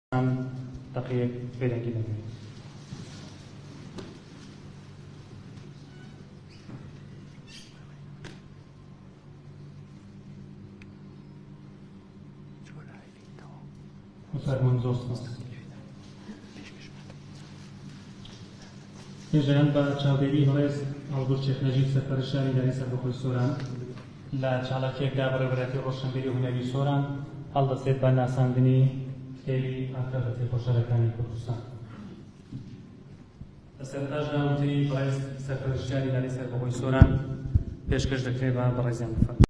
دەقەیەک بێدەنگی دەگرین. فەرموون زۆر سپاس. هێژایان بە چاودێری بەڕێز هەڵگورد شێخ نەجیب سەرپەرشتیاری ئیدارەی سەربەخۆی سۆران لە چالاکییەکدا بەڕێوەبەرایەتی ڕۆشنبیری و هونەری سۆران هەڵدەستێت بە ناساندنی کتێبی ئافرەتە تێکۆشەرەکانی کوردستان. لە سەرەتاشدا وتەی بەڕێز سەرپەرشتیاری ئیدارەی سەربەخۆی سۆران پێشکەش دەکرێت بە بەڕێزیان بفەرموون.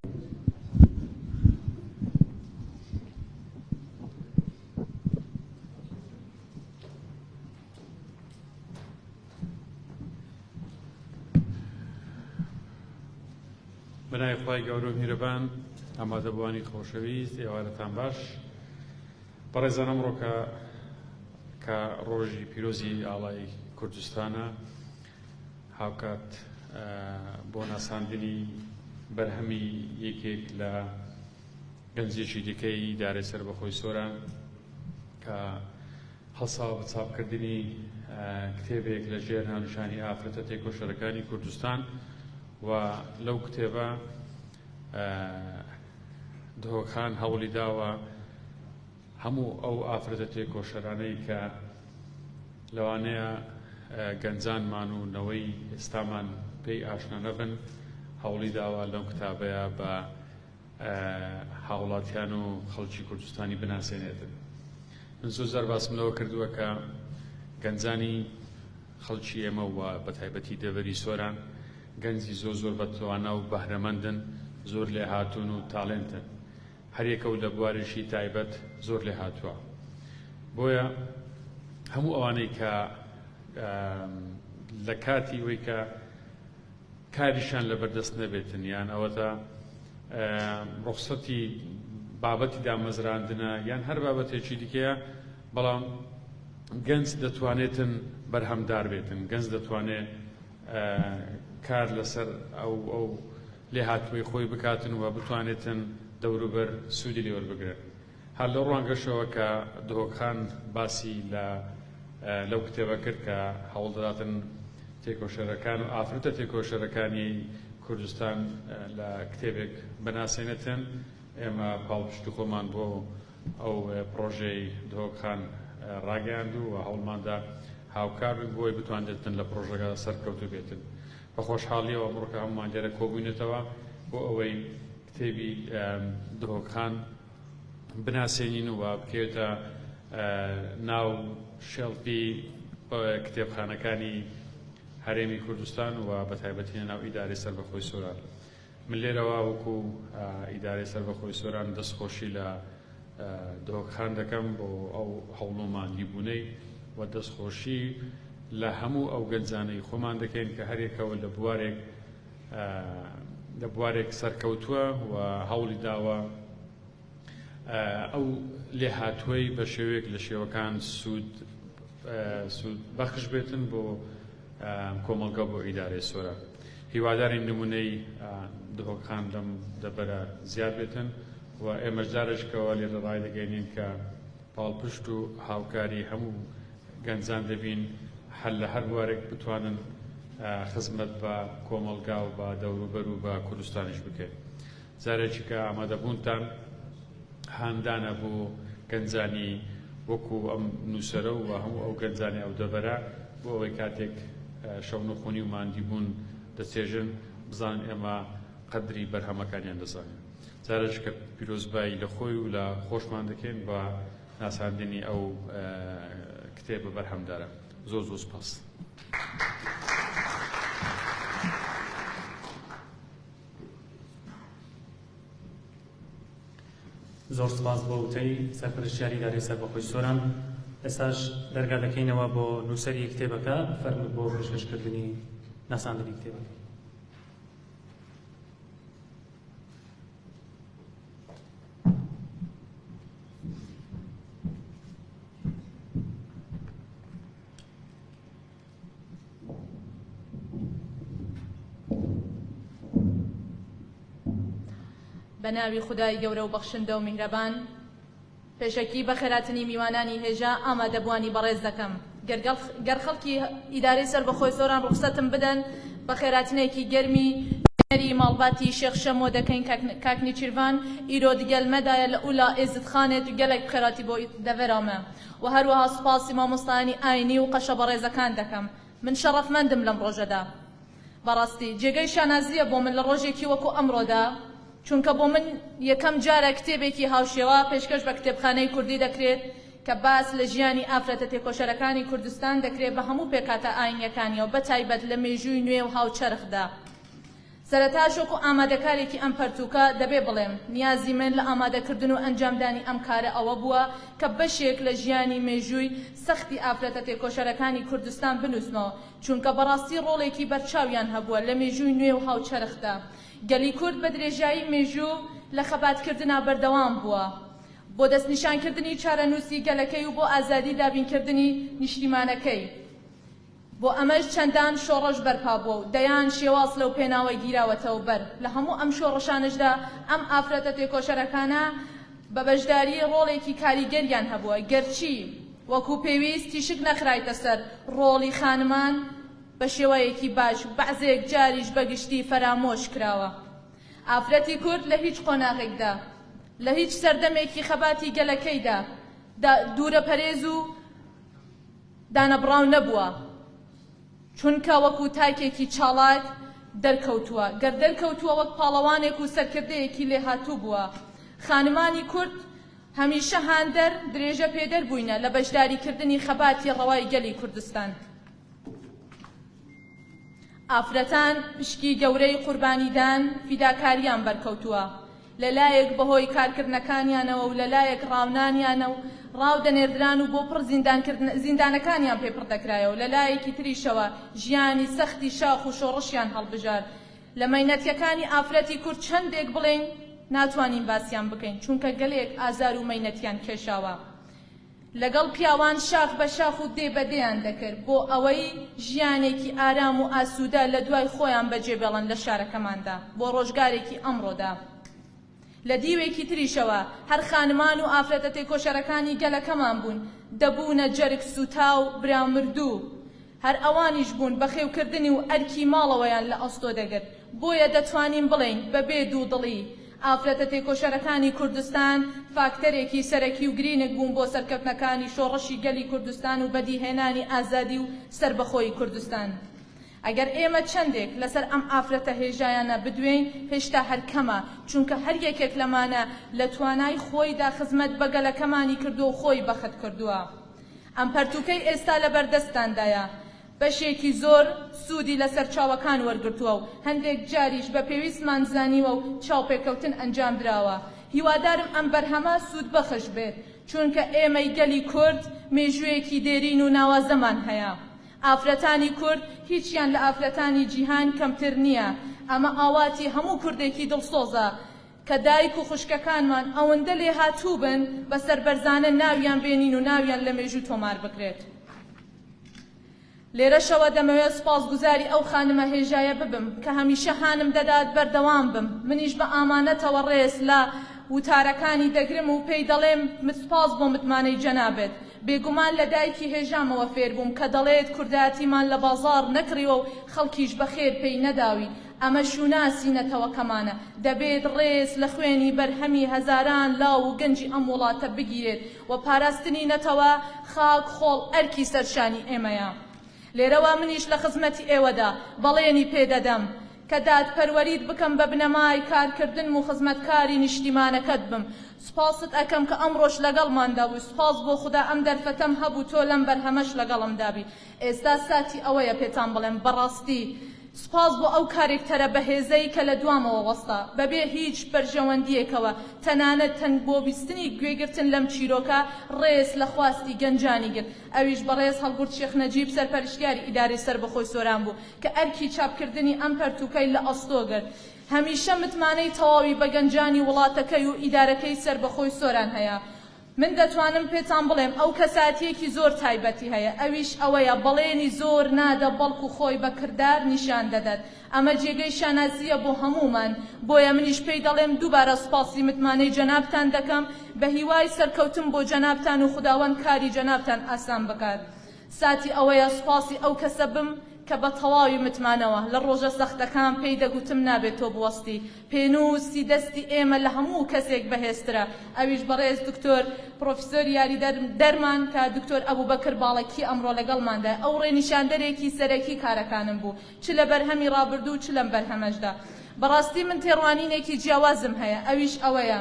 بەناوی خوای گەورە و میرەبان ئامادەبووانی خۆشەویست ئێوارەتان باش بەڕێزان ئەمڕۆ کە کە ڕۆژی پیرۆزی ئاڵای کوردستانە هاوکات بۆ ناساندنی بەرهەمی یەکێک لە گەنجێکی دیکەی ئیدارەی سەربەخۆی سۆران کە هەڵساوە بە چاپکردنی کتێبێک لە ژێر ناونیشانی ئافرەتە تێکۆشەرەکانی کوردستان و لەو کتێبە دهۆکخان هەوڵی داوە هەموو ئەو ئافرەتە تێکۆشەرانەی کە لەوانەیە گەنجانمان و نەوەی ئێستامان پێی ئاشنا نەبن هەوڵی داوە لەو کتابەیە بە هاوڵاتیان و خەڵکی کوردستانی بناسێنێتن. من زۆر جار باسم لەوە کردووە کە گەنجانی خەڵکی ئێمە و بە تایبەتی دەڤەری سۆران گەنجی زۆر زۆر بە توانا و بەهرەمەندن، زۆر لێهاتوون و تالێنتن. هەریەکە و لە بوارێکی تایبەت زۆر لێهاتووە. بۆیە هەموو ئەوانەی کە لە کاتی ئەوەی کە کاریشیان لەبەردەست نەبێتن یان ئەوەتا ڕوخسەتی بابەتی دامەزراندنە یان هەر بابەتێکی دیکەیە بەڵام گەنج دەتوانێتن بەرهەمدار بێتن گەنج دەتوانێت کار لەسەر ئەو ئەو لێهاتووی خۆی بکاتن و بتوانێتن دەوروبەر سوودی لێوەربگرن. هەر لەو ڕوانگەشەوە کە دهۆک خان باسی لە لەو کتێبە کرد کە هەوڵ دەداتن تێکۆشەرەکان و ئافرەتە تێکۆشەرەکانی کوردستان لە کتێبێک بناسێنێتن، ئێمە پاڵپشتی خۆمان بۆ ئەو پڕۆژەی دهۆک خان ڕاگەیاند و هەوڵماندا هاوکار بین بۆی بتوانێتن لە پڕۆژەکە سەرکەوتوو بێتن. بە خۆشحاڵیەوە ئەمڕۆکە هەموومان لێرە کۆبووینەتەوە بۆ ئەوەی کتێبی دهۆک خان بناسێنین و بکەوێتە ناو شێڵفی کتێبخانەکانی هەرێمی کوردستان و بە تایبەتی لە ناو ئیدارەی سەربەخۆی سۆران. من لێرەوە وەکو ئیدارەی سەربەخۆی سۆران دەستخۆشی لە دهۆک خان دەکەم بۆ ئەو هەوڵ و ماندیبوونەی و دەستخۆشی لە هەموو ئەو گەنجانەی خۆمان دەکەین کە هەریەکەوە لە بوارێک لە بوارێک سەرکەوتووە و هەوڵی داوە ئەو لێهاتووەی بە شێوەیەک لە شێوەکان سوود سوود بەخش بێتن بۆ کۆمەڵگە بۆ ئیدارەی سۆران. هیوادارین نمونەی دهۆکخان لەم دەبەرە زیاد بێتن و ئێمەش جارێکەوە لێرە ڕایدەگەینین کە پاڵپشت و هاوکاری هەموو گەنجان دەبین هەر لە هەر بوارێک بتوانن خزمەت بە کۆمەڵگا و بە دەوروبەر و بە کوردستانیش بکەین. جارێکی کە ئامادەبوونتان هاندانە بۆ گەنجانی وەکو ئەم نووسەرە و هەموو ئەو گەنجانی ئەو دەڤەرە بۆ ئەوەی کاتێک شەونخونی و ماندیبوون دەچێژن بزانن ئێمە قەدری بەرهەمەکانیان دەزانین. جارێکی کە پیرۆزبایی لە خۆی و لە خۆشمان دەکەین بە ناساندنی ئەو کتێبە بەرهەمدارە. زۆر زۆر سپاس. زۆر سپاس بۆ وتەی سەرپەرشتیاری ئیدارەی سەربەخۆی سۆران. ئێستاش دەرگا دەکەینەوە بۆ نووسەری کتێبەکە، فەرموو بۆ پێشکەشکردنی ناساندنی کتێبەکەی. بە ناوی خودای گەورە و بەخشندە و میهرەبان. پێشەکی بەخێراتنی میوانانی هێژا ئامادەبووانی بەڕێز دەکەم. گەر خەڵکی ئیدارەی سەربەخۆی سۆران ڕوخسەتم بدەن بەخێراتنێکی گەرمی نوێنەری ماڵباتی شێخ شەمۆ دەکەین کاک نیچیرڤان ئیرۆ دگەل مەدایە لە ئولا ئێزدخانێت و گەلەک بخێراتی بۆ دەڤەرا مە و هەروەها سوپاسی مامۆستایانی ئاینی و قەشە بەڕێزەکان دەکەم من شەڕەفمەندم لەم ڕۆژەدا بەڕاستی جێگەی شانازییە بۆ من لە ڕۆژێکی وەکو ئەمڕۆدا چونکە بۆ من یەکەم جارە کتێبێکی هاوشێوە پێشکەش بە کتێبخانەی کوردی دەکرێت کە باس لە ژیانی ئافرەتە تێکۆشەرەکانی کوردستان دەکرێت بە هەموو پێکهاتە ئاینییەکانیەوە بە تایبەت لە مێژووی نوێ و هاوچەرخدا. سەرەتاش وەکو ئامادەکارێکی ئەم پەرتووکە دەبێ بڵێم نیازی من لە ئامادەکردن و ئەنجامدانی ئەم کارە ئەوە بووە کە بەشێک لە ژیانی مێژووی سەختی ئافرەتە تێکۆشەرەکانی کوردستان بنووسمەوە چونکە بەڕاستی ڕۆڵێکی بەرچاویان هەبووە لە مێژووی نوێ و هاوچەرخدا. گەلی کورد بە درێژایی مێژوو لە خەباتکردنا بەردەوام بووە بۆ دەستنیشانکردنی چارەنووسی گەلەکەی و بۆ ئازادی دابینکردنی نیشتیمانەکەی. بۆ ئەمەش چەندان شۆڕش بەرپا بووە و دەیان شێواز لەو پێناوە گیراوەتەوە بەر. لە هەموو ئەم شۆڕشانەشدا ئەم ئافرەتە تێکۆشەرەکانە بە بەشداری ڕۆڵێکی کاریگەریان هەبووە، گەرچی وەکو پێویست تیشک نەخرایتە سەر ڕۆڵی خانمان بە شێوەیەکی باش، بەعزێک جاریش بە گشتی فەرامۆش کراوە. ئافرەتی کورد لە هیچ قۆناغێکدا، لە هیچ سەردەمێکی خەباتی گەلەکەیدا دوورەپەرێز و دانەبڕاو نەبووە، چونکە وەکو تاکێکی چاڵاک دەرکەوتووە، گەر دەرکەوتووە وەک پاڵەوانێک و سەرکردەیەکی لێهاتوو بووە. خانمانی کورد هەمیشە هاندەر، درێژە پێدەر بووینە لە بەشداریکردنی خەباتی ڕەوای گەلی کوردستان. ئافرەتان پشکی گەورەی قوربانیدان، فیداکارییان بەرکەوتووە، لە لایەک بەهۆی کارکردنەکانیانەوە و لە لایەک ڕاونانیانە و ڕاو دەنێردران و بۆ پڕ زیندانکردن زیندانەکانیان پێ پڕ دەکرایەوە، لە لایەکی تریشەوە ژیانی سەختی شاخ و شۆڕشیان هەڵبژارد. لە مەینەتیەکانی ئافرەتی کورد چەندێک بڵێین ناتوانین باسیان بکەین، چونکە گەلێک ئازار و مەینەتیان کێشاوە. لەگەڵ پیاوان شاخ بە شاخ و دێ بە دێیان دەکرد بۆ ئەوەی ژیانێکی ئارام و ئاسوودە لە دوای خۆیان بەجێ بێڵن لە شارەکەماندا بۆ ڕۆژگارێکی ئەمڕۆدا. لە دیوێکی تریشەوە هەر خانمان و ئافرەتە تێکۆشەرەکانی گەلەکەمان بوون دەبوونە جەرگ سووتاو برا مردوو هەر ئەوانیش بوون بەخێوکردنی و ئەرکی ماڵەوەیان لە ئەستۆ دەگرت، بۆیە دەتوانین بڵێین بە بێ دوودڵی ئافرەتە تێکۆشەرەکانی کوردستان فاکتەرێکی سەرەکی و گرینگ بوون بۆ سەرکەوتنەکانی شۆڕشی گەلی کوردستان و بەدیهێنانی ئازادی و سەربەخۆیی کوردستان. ئەگەر ئێمە چەندێک لەسەر ئەم ئافرەتە هێژایانە بدوێین هێشتا هەر کەمە، چونکە هەر یەکێک لەمانە لە توانای خۆیدا خزمەت بە گەلەکەمانی کردووە و خۆی بەخت کردووە. ئەم پەرتووکەی ئێستا لەبەردەستتاندایە بەشێکی زۆر سوودی لە سەرچاوەکان وەرگرتووە و هەندێک جاریش بە پێویستمان زانیوە و چاوپێکەوتن ئەنجامدراوە. هیوادارم ئەم بەرهەمە سوودبەخش بێت، چونکە ئێمەی گەلی کورد مێژوویەکی دێرین و ناوازەمان هەیە. ئافرەتانی کورد هیچیان لە ئافرەتانی جیهان کەمتر نییە. ئەمە ئاواتی هەموو کوردێکی دڵسۆزە. کە دایک و خوشکەکانمان ئەوەندە لێهاتوو بن بە سەربەرزانە ناویان بێنین و ناویان لە مێژوو تۆمار بکرێت. لێرەشەوە دەمەوێت سوپاسگوزاری ئەو خانمە هێژایە ببم کە هەمیشە هانم دەدات بەردەوام بم، منیش بە ئامانەتەوە ڕێز لە وتارەکانی دەگرم و پێی دەڵێم سوپاس بۆ متمانەی جەنابت. بێگومان لە دایکی هێژامەوە فێربووم کە دەڵێت کوردایەتیمان لە بازاڕ نەکڕیوە و خەڵکیش بەخێر پێی نەداوین، ئەمە شوناسی نەتەوەکەمانە، دەبێت ڕێز لە خوێنی بەرهەمی هەزاران لاو و گەنجی ئەم وڵاتە بگیرێت و پاراستنی نەتەوە، خاک، خۆڵ ئەرکی سەرشانی ئێمەیە. لێرەوە منیش لە خزمەتی ئێوەدا بەڵێنی پێ دەدەم کە دادپەروەریت بکەم بە بنەمای کارکردنم و خزمەتکاری نیشتیمانەکەت بم. سوپاست ئەکەم کە ئەمڕۆش لەگەڵماندا بووی، سوپاس بۆ خودا ئەم دەرفەتەم هەبوو تۆ لەم بەرهەمەش لەگەڵمدا بی. ئێستا ساتی ئەوەیە پێتان بڵێم بەڕاستی سوپاس بۆ ئەو کارێکتەرە بەهێزەی کە لە دوامەوە وەستا، بەبێ هیچ بەرژەوەندییەکەوە، تەنانەت تەنگ بۆ بیستنی گوێگرتن لەم چیرۆکە، ڕێز لە خواستی گەنجانی گرت. ئەویش بەڕێز هەڵگورد شێخ نەجیب سەرپەرشتیاری ئیدارەی سەربەخۆی سۆران بوو، کە ئەرکی چاپکردنی ئەم پەرتووکەی لە ئەستۆ گرت. هەمیشە متمانەی تەواوی بە گەنجانی وڵاتەکەی و ئیدارەکەی سەربەخۆی سۆران هەیە. من دەتوانم پێتان بڵێم ئەو کەساتیەکی زۆر تایبەتی هەیە ئەویش ئەوەیە بەڵێنی زۆر نادە بەڵکو خۆی بە کردار نیشان دەدات ئەمە جێگەی شانازیە بۆ هەموومان بۆیە منیش پێی دەڵێم دووبارە سوپاسی متمانەی جەنابتان دەکەم بە هیوای سەرکەوتن بۆ جەنابتان و خوداوەند کاری جەنابتان ئاسان بکات. ساتی ئەوەیە سوپاسی ئەو کەسە بم کە بە تەواوی متمانەوە لە ڕۆژە سەختەکان پێی دەگوتم نابێت تۆ بوەستی، پێنووسی دەستی ئێمە لە هەموو کەسێک بەهێزترە، ئەویش بەڕێز دکتۆر پڕۆفیسۆری یاریدەرمان کە دکتۆر ئەبوبەکر باڵەکی ئەمڕۆ لەگەڵماندایە، ئەو ڕێنیشاندەرێکی سەرەکی کارەکانم بوو چ لە بەرهەمی ڕابردوو و چ لەم بەرهەمەشدا. بەڕاستی من تێڕوانینێکی جیاوازم هەیە ئەویش ئەوەیە،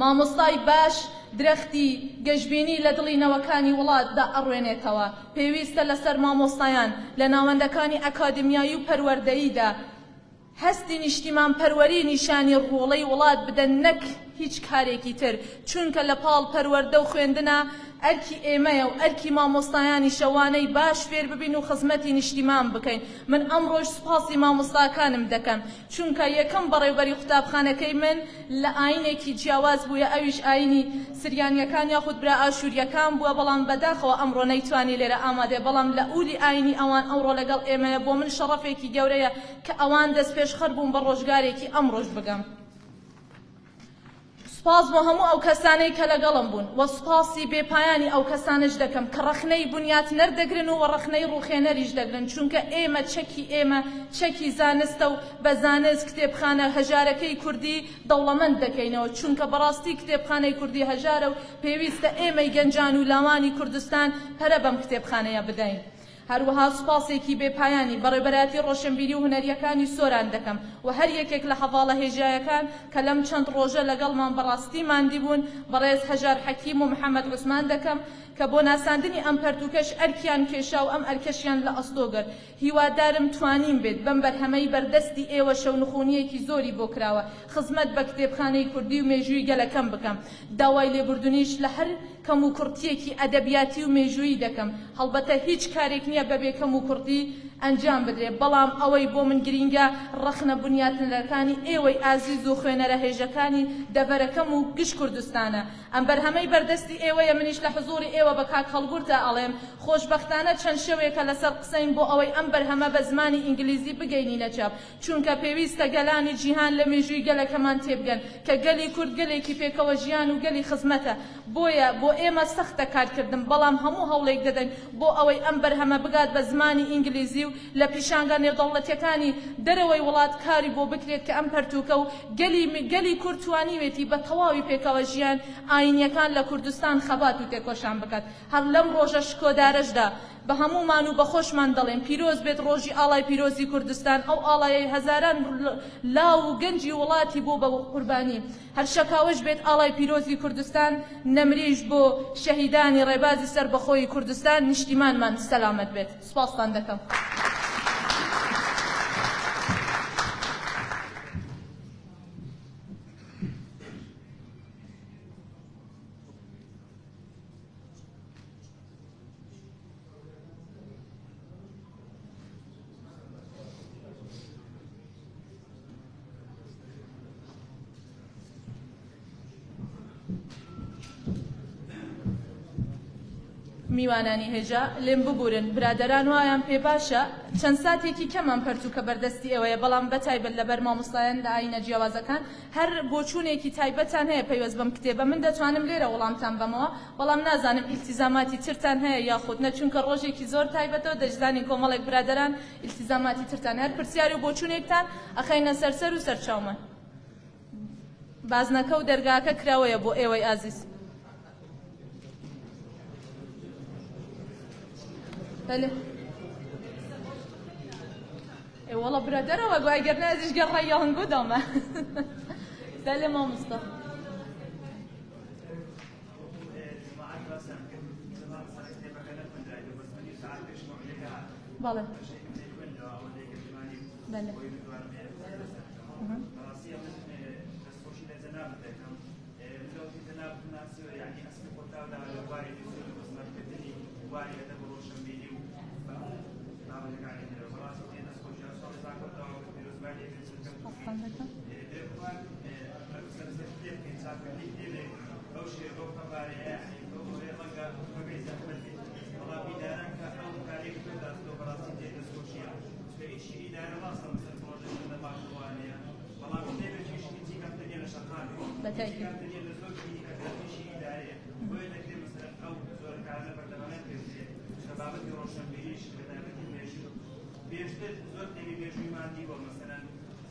مامۆستای باش درەختی گەشبینی لە دڵی نەوەکانی وڵاتدا ئەڕوێنێتەوە. پێویستە لەسەر مامۆستایان لە ناوەندەکانی ئەکادیمیایی و پەروەردەییدا هەستی نیشتیمانپەروەری نیشانی ڕۆڵەی وڵات بدەن نەک هیچ کارێکی تر، چونکە لە پاڵ پەروەردە و خوێندنا ئەرکی ئێمەیە و ئەرکی مامۆستایانیشە وانەی باش فێر ببین و خزمەتی نیشتیمان بکەین. من ئەمڕۆش سوپاسی مامۆستاکانم دەکەم چونکە یەکەم بەڕێوبەری قوتابخانەکەی من لە ئاینێکی جیاواز بوویە ئەویش ئاینی سریانیەکان یاخود برا ئاشوریەکان بووە بەڵام بەداخەوە ئەمڕۆ نەیتوانی لێرە ئامادەیە بەڵام لە ئولی ئاینی ئەوان ئەوڕۆ لەگەڵ ئێمەیە بۆ من شەڕەفێکی گەورەیە کە ئەوان دەستپێشخەر بوون بە ڕۆژگارێکی ئەمڕۆش بگەم. سوپاس بۆ هەموو ئەو کەسانەی کە لەگەڵم بوون و سوپاسی بێ پایانی ئەو کەسانەش دەکەم کە ڕەخنەی بنیاتنەر دەگرن و ڕەخنەی ڕووخێنەریش دەگرن چونکە ئێمە چەکی ئێمە چەکی زانستە و بە زانست کتێبخانە هەژارەکەی کوردی دەوڵەمەند دەکەینەوە چونکە بەڕاستی کتێبخانەی کوردی هەژارە و پێویستە ئێمەی گەنجان و لاوانی کوردستان پەرە بەم کتێبخانەیە بدەین. هەروەها سوپاسێکی بێ پایانی بەڕێوبەرایەتی ڕۆشنبیری و هونەرییەکانی سۆران دەکەم و هەر یەکێک لە هەڤاڵە هێژایەکان کە لەم چەند ڕۆژە لەگەڵمان بەڕاستی ماندی بوون بەڕێز هەژار حەکیم و محەمەد عوسمان دەکەم کە بۆ ناساندنی ئەم پەرتووکەش ئەرکیان کێشا و ئەم ئەرکەشیان لە ئەستۆ گرت. هیوادارم توانیم بێت بەم بەرهەمەی بەردەستی ئێوە شەونخونییەکی زۆری بۆ کراوە خزمەت بە کتێبخانەی کوردی و مێژووی گەلەکەم بکەم. داوای لێبوردنیش لە هەر کەموکوڕتییەکی ئەدەبیاتی و مێژوویی دەکەم. هەڵبەتە هیچ کارێک نییە بەبێ کەموکوڕتی ئەنجام بدرێ، بەڵام ئەوەی بۆ من گرینگە ڕەخنە بنیاتنەرەکانی ئێوەی ئازیز و خوێنەرە هێژەکانی دەڤەرەکەم و گشت کوردستانە. ئەم بەرهەمەی بەردەستی ئێوەیە منیش لە حزووری ئێوە بە کاک هەڵگورتە ئەڵێم خۆشبەختانە چەند شەوێکە لەسەر قسەین بۆ ئەوەی ئەم بەرهەمە بە زمانی ئینگلیزی بگەینینە چاپ چونکە پێویستە گەلانی جیهان لە مێژووی گەلەکەمان تێبگەن کە گەلی کورد گەلێکی پێکەوە ژیان و گەلی خزمەتە بۆیە بۆ ئێمە سەختە کارکردن بەڵام هەموو هەوڵێک دەدەین بۆ ئەوەی ئەم بەرهەمە بگات بە زمانی ئینگلیزی و لە پیشانگا نێودەوڵەتیەکانی دەرەوەی وڵات کاری بۆ بکرێت کە ئەم پەرتوکە و گەلی گەلی کورد توانیوێتی بە تەواوی پێکەوە ژیان ئاینیەکان لە کوردستان خەبات و تێکۆشان بکات هەر لەم ڕۆژە شکۆدارەشدا بە هەموومان و بە خۆشمان دەڵێم پیرۆز بێت ڕۆژی ئاڵای پیرۆزی کوردستان ئەو ئاڵایەی هەزاران لاو و گەنجی وڵاتی بۆ بە قوربانی هەر شەکاوەش بێت ئاڵای پیرۆزی کوردستان نەمریش بۆ شەهیدانی ڕێبازی سەربەخۆیی کوردستان نیشتیمانمان سەلامەت بێت سوپاستان دەکەم. میوانانی هێژا لێم ببورن برادەران وایان پێ باشە چەند ساتێکی کەم ئەم پەرتوکە بەردەستی ئێوەیە بەڵام بەتایبەت لەبەر مامۆستایان لە ئاینە جیاوازەکان هەر بۆچوونێکی تایبەتتان هەیە پەیوەست بەم کتێبە من دەتوانم لێرە وەڵامتان بەمەوە بەڵام نازانم ئیلتیزاماتی ترتان هەیە یاخود نە چونکە ڕۆژێکی زۆر تایبەتەوە دەشزانین کۆمەڵێک برادەران ئیلتیزاماتی ترتان هەر پرسیار و بۆچوونێکتان ئەخەینە سەر سەر و سەرچاومان بازنەکە و دەرگاکە کراوەیە بۆ ئێوەی ئازیز. بەلێ. ئێ وەڵا برادەرەوە گو ئەگەر نازیش گەر ڕەیان گو دامە. بەلێ مامۆستا. بەڵێ. بەلێ. شێوە بەو قەبارەیە یەعنی بەو هۆیە ڕەنگە بەبێ زەحمەت بێت بەڵام ئیدارە کە ئەو کارەی کردۆتە ئەستۆ بەڕاستی جێی دەستخۆشیە چونکە ئیشی ئیدارە ڕاستە مەسەلەن پڕۆژەی چەندە باش و ئەوانەیە بەڵام کتێبێکیش هیچی کەمتر نیە لە شەقامێک هیچی کەمتر نیە لە زۆر شتی دیکە کە ئیشی ئیدارەیە بۆیە دەکرێ مەسەلەن ئەو جۆرە کارانە بەردەوامیان پێ بدرێت چونکە بابەتی ڕۆشنبیریش بەتایبەتی مێژوو پێشتر زۆر کتێبی مێژوویمان دیوە مەسەلەن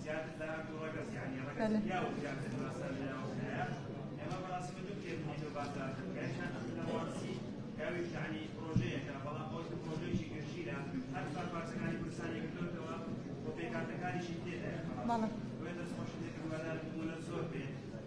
زیاتر لە هەردوو ڕەگەز یانی ڕەگەزی پیاو و زیاتر ناساندراوە هەیە ئێمە بەڕاستی بە دوو کتێب دیتەوە باس دەکەین یەکیان ئەخلاقی کە ئەویش یانی پڕۆژەیەکە بەڵام ئەوەی کە پڕۆژەیەکی گشتگیرە هەر چوار پارچەکانی کوردستانی گرتۆتەوە و پێکهاتەکانیشی تێدایە بەڕاستی بۆیە دەستخۆشی دەکەم هیوادارم نموونە زۆر بێ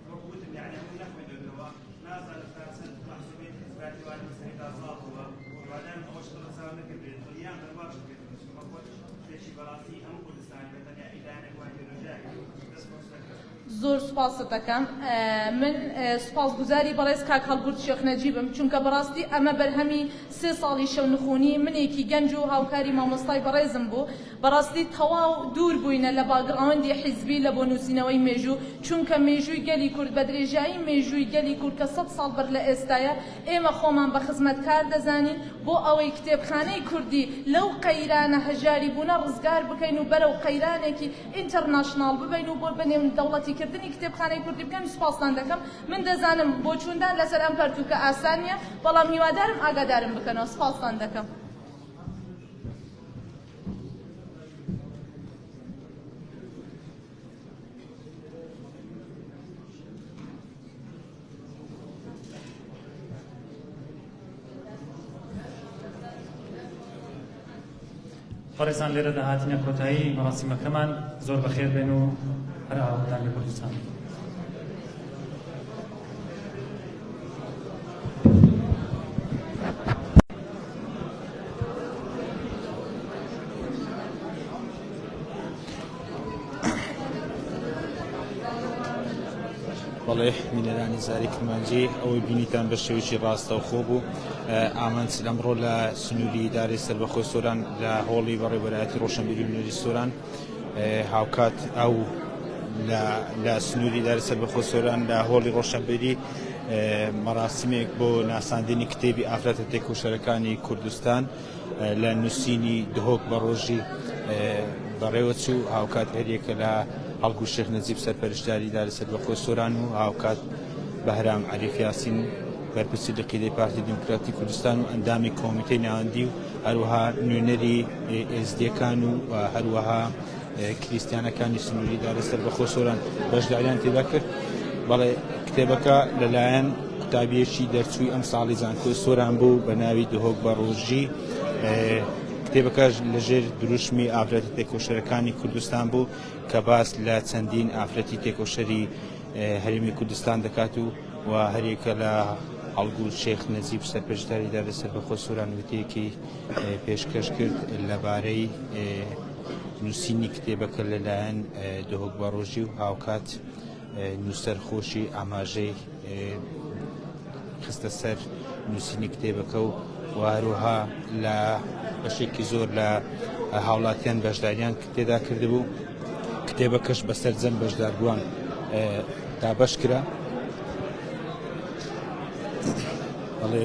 وەک وتم یانی هەمووی نەخوێندۆتەوە نازانم تا چەند مەحسوبیەتی حزبایەتی وانە بەسەریدا زاڵ بووە هیوادارم ئەوەش ڕەچاو نەکردبێت دڵنیام بەرواش دەکرد چونکە خۆت شتێکی بەڕاستی هەموو کوردستانی بە تەنیا ئیدانەک و ئایدیۆلۆژیایەک دەست خۆش دەکەم. زۆر سوپاست دەکەم من سوپاسگوزاری بەڕێز کاک هەڵگورد شێخ نەجیبم چونکە بەڕاستی ئەمە بەرهەمی سێ ساڵی شەونخونی منێکی گەنج و هاوکاری مامۆستای بەڕێزم بوو بەڕاستی تەواو دوور بووینە لە باگڕاوندی حیزبی لە بۆ نووسینەوەی مێژوو چونکە مێژووی گەلی کورد بە درێژایی مێژووی گەلی کورد کە سەد ساڵ بەر لە ئێستایە ئێمە خۆمان بە خزمەتکار دەزانین بۆ ئەوەی کتێبخانەی کوردی لەو قەیرانە هەژاری بوونە ڕزگار بکەین و بەرەو قەیرانێکی ئینتەرناشناڵ ببەین و بۆ بەنێودەوڵەتیکردنی کتێبخانەی کوردی بکەین سوپاستان دەکەم من دەزانم بۆچووندان لەسەر ئەم پەرتووکە ئاسان نییە بەڵام هیوادارم ئاگادارم بکەنەوە سوپاستان دەکەم. بەڕێزان لێرەدا هاتینە کۆتایی مەراسیمەکەمان زۆر بەخێر بێن و هەر ئاوەدان لە کوردستان. بەڵێ بینەرانی زاری کرمانجی ئەوەی بینیتان بە شێوەیەکی ڕاستەوخۆ بوو ئامانج لەمڕۆ لە سنووری ئیدارەی سەربەخۆی سۆران لە هۆڵی بەڕێوەبەرایەتی ڕۆشنبیری هونەری سۆران هاوکات ئەو لە سنووری ئیدارەی سەربەخۆی سۆران لە هۆڵی ڕۆشنبیری مەراسیمێک بۆ ناساندنی کتێبی ئافرەتە تێکۆشەرەکانی کوردستان لە نووسینی دهۆک بە ڕۆژی بەڕێوەچوو، هاوکات هەریەکە لە هەڵگورد شێخ نەجیب سەرپەرشتیاری ئیدارەی سەربەخۆی سۆران و هاوکات بەهرام عەریف یاسین بەرپرسی لقی دەی پارتی دیموکراتی کوردستان و ئەندامی کۆمیتەی ناوەندی و هەروەها نوێنەری ئێزدیەکان و هەروەها کریستیانەکانی سنووری ئیدارەی سەربەخۆ سۆران بەشداریان تێدا کرد. بەڵێ کتێبەکە لەلایەن قوتابیەکی دەرچووی ئەم ساڵی زانکۆی سۆران بوو بە ناوی دهۆک بە ڕۆژی کتێبەکەش لەژێر دروشمی ئافرەتە تێکۆشەرەکانی کوردستان بوو کە باس لە چەندین ئافرەتی تێکۆشەری هەرێمی کوردستان دەکات و و هەریەکە لە هەڵگورد شێخ نەجیب سەرپەرشتیاری ئیدارەی سەربەخۆ سۆران وتەیەکی پێشکەش کرد لەبارەی نووسینی کتێبەکە لەلایەن دهۆک بەڕۆژی و هاوکات نووسەر خۆشی ئاماژەی خستە سەر نووسینی کتێبەکە و و هەروەها لە بەشێکی زۆر لە هاوڵاتیان بەشداریان تێدا کردبوو کتێبەکەش بە سەرجەم بەشداربووان دابەش کرا بەڵێ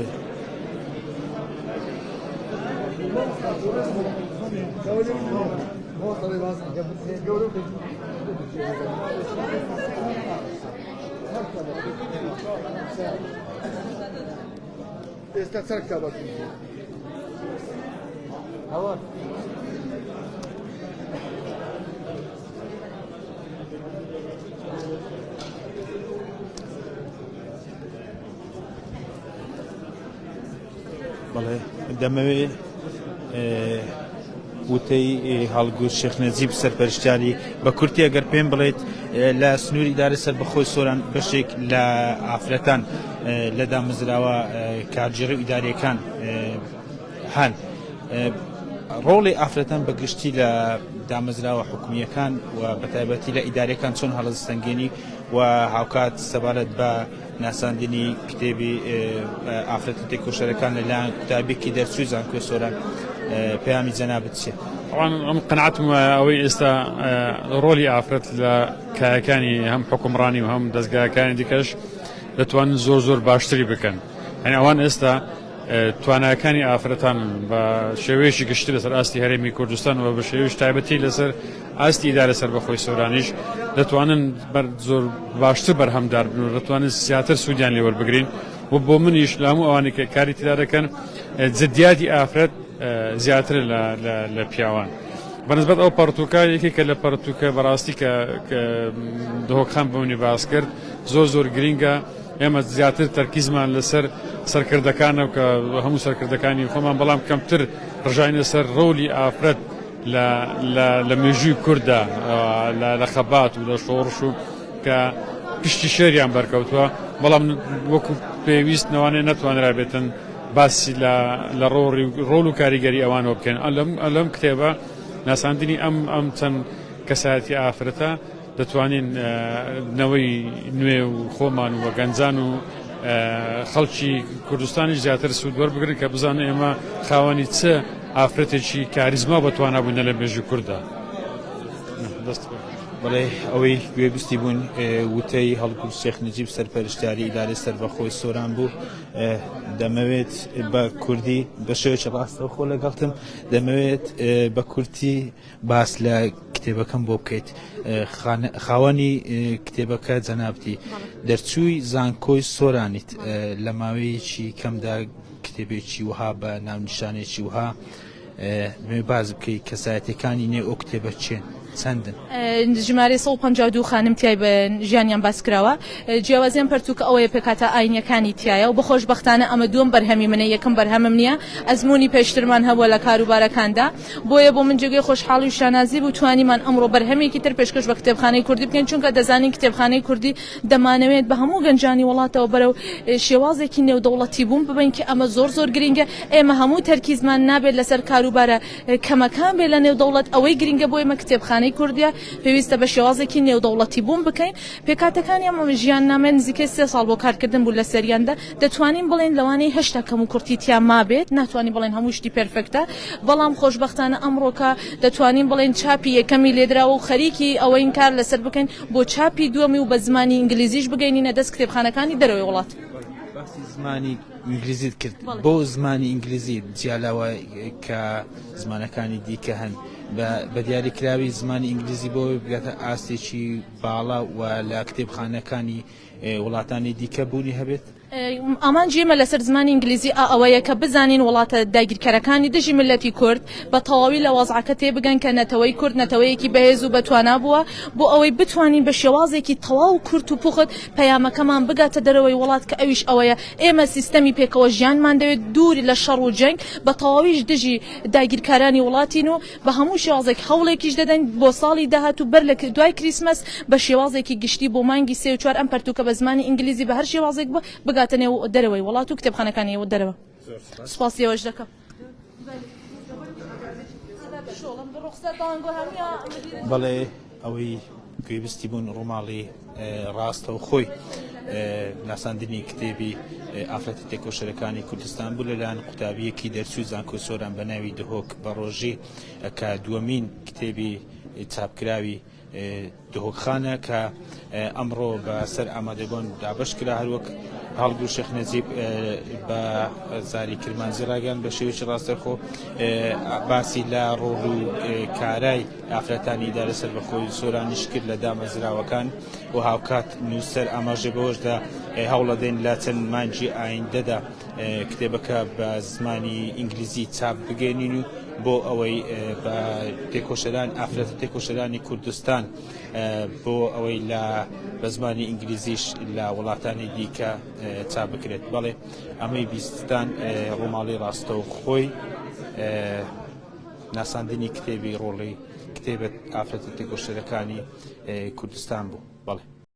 ئێستا چەند کتابە هەوار بەڵێ دەمەوێ وتەی هەڵگورد شێخ نەجیب سەرپەرشتیاری بە کورتی ئەگەر پێم بڵێت لە سنووری ئیدارەی سەربەخۆی سۆران بەشێک لە ئافرەتان لە دامەزراوە کارگێڕی و ئیداریەکان هەن ڕۆڵی ئافرەتان بە گشتی لە دامەزراوە حکومییەکان و بەتایبەتی لە ئیدارەکان چۆن هەڵەسەنگێنی و هاوکات سەبارەت بە ناساندنی کتێبی ئافرەتە تێکۆشەرەکان لەلایەن قوتابیەکی دەرچووی زانکۆی سۆران پەیامی جەنابت چیە؟ طبعا ئەم قەناعەتم وایە ئەوەی ئێستا ڕۆلی ئافرەت لە کایەکانی هەم حکومڕانی و هەم دەستگاکانی دیکەش دەتوانن زۆر زۆر باشتری بکەن. یانی ئەوان ئێستا تواناکانی ئافرەتان بە شێوەیەکی گشتی لەسەر ئاستی هەرێمی کوردستان و بە شێوەیەکی تایبەتی لەسەر ئاستی ئیدارە سەربەخۆی سۆرانیش دەتوانن زۆر باشتر بەرهەمدار بن و دەتوانن زیاتر سوودیان لێ وەربگرین و بۆ منیش لە هەموو ئەوانەی کە کاری تێدا دەکەن جدیاتی ئافرەت زیاترە لە پیاوان. بەنسبەت ئەو پەڕتووکە یەکێکە لە پەڕتووکە بەڕاستی کە دهۆک خان بە منی باس کرد زۆر زۆر گرینگە ئێمە زیاتر تەرکیزمان لەسەر سەرکردەکانە کە هەموو سەرکردەکانی خۆمان بەڵام کەمتر ڕژاینە سەر ڕۆلی ئافرەت لە مێژووی کورددا لە خەبات و لە شۆڕش و کە پشتی شێریان بەرکەوتووە بەڵام وەکو پێویست نەوانێ نەتوانرابێتن باسی لە ڕۆڵ و کاریگەری ئەوانەوە بکەین لەم کتێبە ناساندنی ئەم ئەم چەند کەسایەتی ئافرەتە دەتوانین نەوەی نوێ و خۆمان و گەنجان و خەڵکی کوردستانیش زیاتر سوود وەربگرن کە بزانن ئێمە خاوەنی چ ئافرەتێکی کاریزما بەتوانا بووینە لە مێژووی کورددا. دەست بەڵێ ئەوەی گوێبیستی بوون وتەی هەڵگورد شێخ نەجیب سەرپەرشتیاری ئیدارەی سەربەخۆی سۆران بوو دەمەوێت بە کوردی بە شێوەیەکی ڕاستەوخۆ لەگەڵتم دەمەوێت بە کورتی باس لە کتێبەکەم بۆ بکەیت خاوەنی کتێبەکە جەنابتی دەرچووی زانکۆی سۆرانیت لە ماوەیەکی کەمدا کتێبێکی وها بە ناونیشانێکی وها باز بکەیت کەسایەتەکانی نێو ئەو کتێبە چێن چەندن؟ ژمارەی 152 خانم تیای بە ژیانیان باس کراوە جیاوازی ئەم پەرتووکە ئەوەیە پێکهاتە ئاینیەکانی تیایە و بە خۆشبەختانە ئەمە دووەم بەرهەمی منە یەکەم بەرهەمم نییە ئەزموونی پێشترمان هەبووە لە کاروبارەکاندا بۆیە بۆ من جێگەی خۆشحاڵی و شانازی بوو توانیمان ئەمڕۆ بەرهەمێکی تر پێشکەش بە کتێبخانەی کوردی بکەین چونکە دەزانین کتێبخانەی کوردی دەمانەوێت بە هەموو گەنجانی وڵاتەوە بەرەو شێوازێکی نێودەوڵەتی بوون ببەین کە ئەمە زۆر زۆر گرینگە ئێمە هەموو تەرکیزمان نابێت لەسەر کاروبارە کەمەکان بێت لە نێو دەوڵەت ئەوەی گرینگە بۆ ئێمە کتێبخانەی کوردیە پێویستە بە شێوازێکی نێودەوڵەتی بوون بکەین پێکهاتەکانی ئەم ژیاننامەیە نزیکەی سێ ساڵ بۆ کارکردن بوو لەسەریاندا دەتوانین بڵێین لەوانەیە هێشتا کەموکوڕتی تیا مابێت ناتوانین بڵێین هەموو شتی پێرفێکتە بەڵام خۆشبەختانە ئەمڕۆکە دەتوانین بڵێین چاپی یەکەمی لێدراوە و خەریکی ئەوەین کار لەسەر بکەین بۆ چاپی دووەمی و بە زمانی ئینگلیزیش بگەینینە دەست کتێبخانەکانی دەرەوەی وڵات. باسی زمانی ئینگلیزیت کرد بۆ زمانی ئینگلیزی جیا لەوە کە زمانەکانی دیکە هەن بە دیاریکراوی زمانی ئینگلیزی بۆ بگاتە ئاستێکی باڵا و لە کتێبخانەکانی وڵاتانی دیکە بوونی هەبێت؟ ئامانجی ئێمە لەسەر زمانی ئینگلیزی ئا ئەوەیە کە بزانین وڵاتە داگیرکەرەکانی دژی میللەتی کورد بە تەواوی لە وەزعەکە تێبگەن کە نەتەوەی کورد نەتەوەیەکی بەهێز و بەتوانا بووە بۆ ئەوەی بتوانین بە شێوازێکی تەواو کورت و پوخت پەیامەکەمان بگاتە دەرەوەی وڵات کە ئەویش ئەوەیە ئێمە سیستەمی پێکەوە ژیانمان دەوێت دوور لە شەڕ و جەنگ بە تەواویش دژی داگیرکارانی وڵاتین و بە هەموو شێوازێک هەوڵێکیش دەدەین بۆ ساڵی داهاتوو بەر لە دوای کریسمەس بە شێوازێکی گشتی بۆ مانگی سێ و چوار ئەم پەرتووکە بە زمانی ئینگلیزی بە هەر شێوازێک بووە بگاتە نێو دەرەوەی وڵات و کتێبخانەکانی دەرەوە. سوپاسی ئێوەش دەکەم. بەڵێ ئەوەی گوێبستی بوون ڕووماڵی ڕاستەوخۆی ناساندنی کتێبی ئافرەتە تێکۆشەرەکانی کوردستان بوو لەلایەن قوتابیەکی دەرچووی زانکۆی سۆران بە ناوی دهۆک بە ڕۆژی کە دووەمین کتێبی چاپکراوی دهۆک خانە کە ئەمڕۆ بە سەر ئامادەبوون دابش کرا هەروەک هەڵگو شێخ نەجیب بە زاری کرمانجی ڕاگەیان بە شێوەیەکی ڕاستەخۆ باسی لە ڕۆڵ و کارای ئافرەتانی ئیدارە سەربەخۆی سۆرانیش کرد لە دامەزراوەکان و هاوکات نووسەر ئاماژەی بەوەشدا هەوڵەدەین لە چەند مانگی ئایندەدا کتێبەکە بە زمانی ئینگلیزی چاپ بگەێنین و بۆ ئەوەی بە تێکۆشەران ئافرەتە تێکۆشەرانی کوردستان بۆ ئەوەی لە بە زمانی ئینگلیزیش لە وڵاتانی دیکە چاپ بکرێت بەڵێ ئەمەی بیستان ڕووماڵی ڕاستەوخۆی ناساندنی کتێبی ڕۆڵی کتێبە ئافرەتە تێکۆشەرەکانی کوردستان بوو بەڵێ.